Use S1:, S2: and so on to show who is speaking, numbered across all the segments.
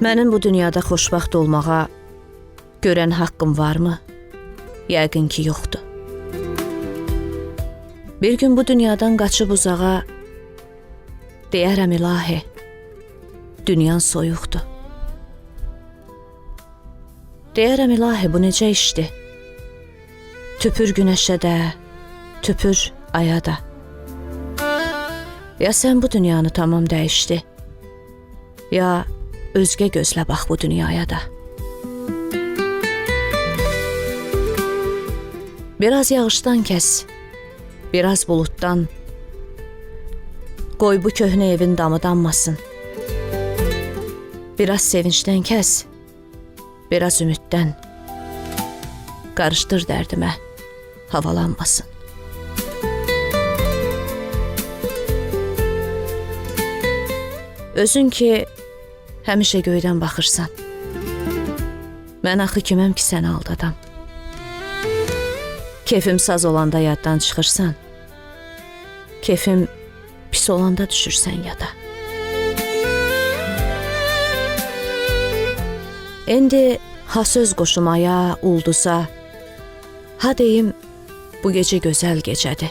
S1: Mənim bu dünyada xoşbəxt olmağa görən haqqım varmı? Yəqin ki, yoxdur. Bir gün bu dünyadan qaçıb uzağa, deyərəm ilahi, dünyan soyuqdur. Deyərəm ilahi, bu necə işdir? Tüpür günəşə də, tüpür aya da. Ya sən bu dünyanı tamam dəyişdi, ya özgə gözlə bax bu dünyaya da. Biraz yağışdan kəs, biraz bulutdan. Qoy bu köhnə evin damı dammasın. Biraz sevincdən kəs, biraz ümiddən. Qarışdır dərdimə, havalanmasın. Özün ki, həmişə göydən baxırsan. Mən axı kiməm ki səni aldadam? Kefim saz olanda yaddan çıxırsan. Kefim pis olanda düşürsən yada. İndi ha söz qoşumaya, ulduza, ha deyim bu gecə gözəl gecədir.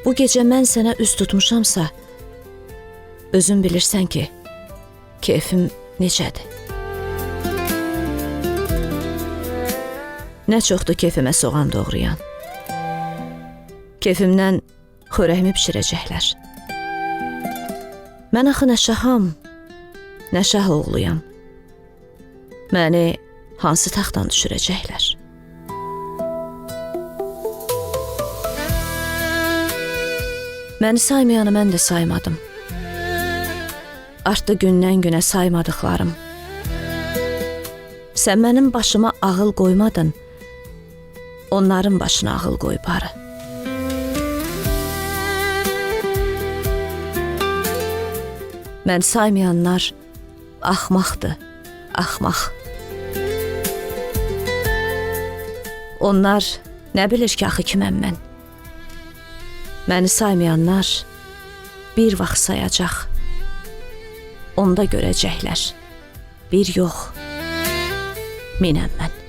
S1: Bu gecə mən sənə üz tutmuşamsa, özün bilirsən ki, keyfim necədir. Nə çoxdur keyfimə soğan doğrayan. Keyfimdən xörəyimi bişirəcəklər. Mən axı nə şaham, nə şah oğluyam. Məni hansı taxtdan düşürəcəklər? Məni saymayanı mən də saymadım. Artdı gündən günə saymadıqlarım. Sən mənim başıma ağıl qoymadın, onların başına ağıl qoy barı. Mən saymayanlar axmaqdır, axmaq. Onlar nə bilir ki, axı kiməm mən? Məni saymayanlar bir vaxt sayacaq. Onda görəcəklər. Bir yox, minəm mən.